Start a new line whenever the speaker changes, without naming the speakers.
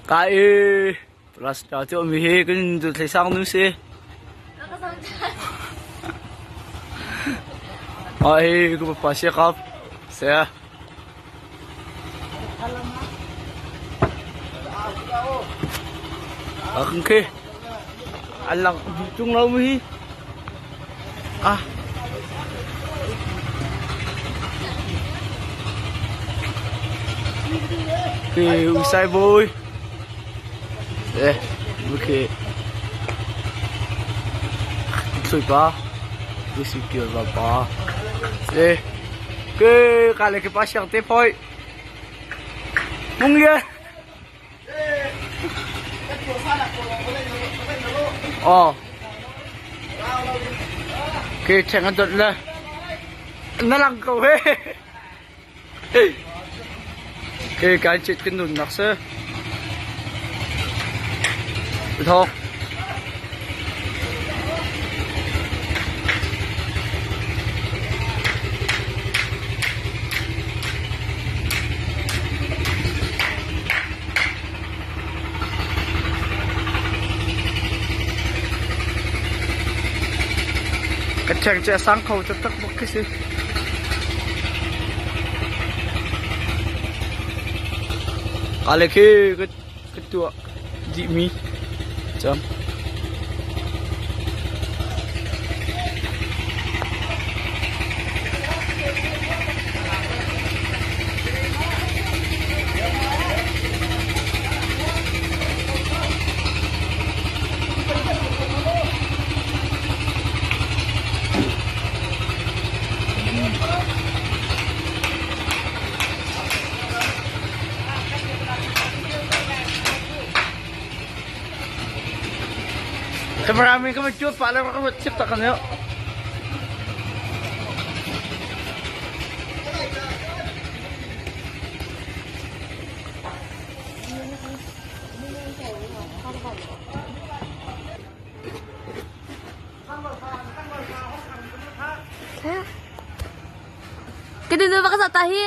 Ka i rasta cu mi hi kan duthlei sang nu si. Ah hi ka pa sia kap. Sia. Ah kan khi. An lang tung lo mi hi. Ah. Khi usai bôi. Eh, okay. Thlui pa. Usi kial ba pa. Eh. Ke ka le ke pa siang te phoi. Mung ye. Oh. Ke cheng an dot le. Na lang ko he. Ke kai chit kan nun nak se. Thong. Ka ṭheng cu a sang kho taktak bak khi si. Ale khi ka tuah dihmi cang. Cameraman ka chuat pah le ka chip tak kan yo.
Cái đưa vào cái ta hi.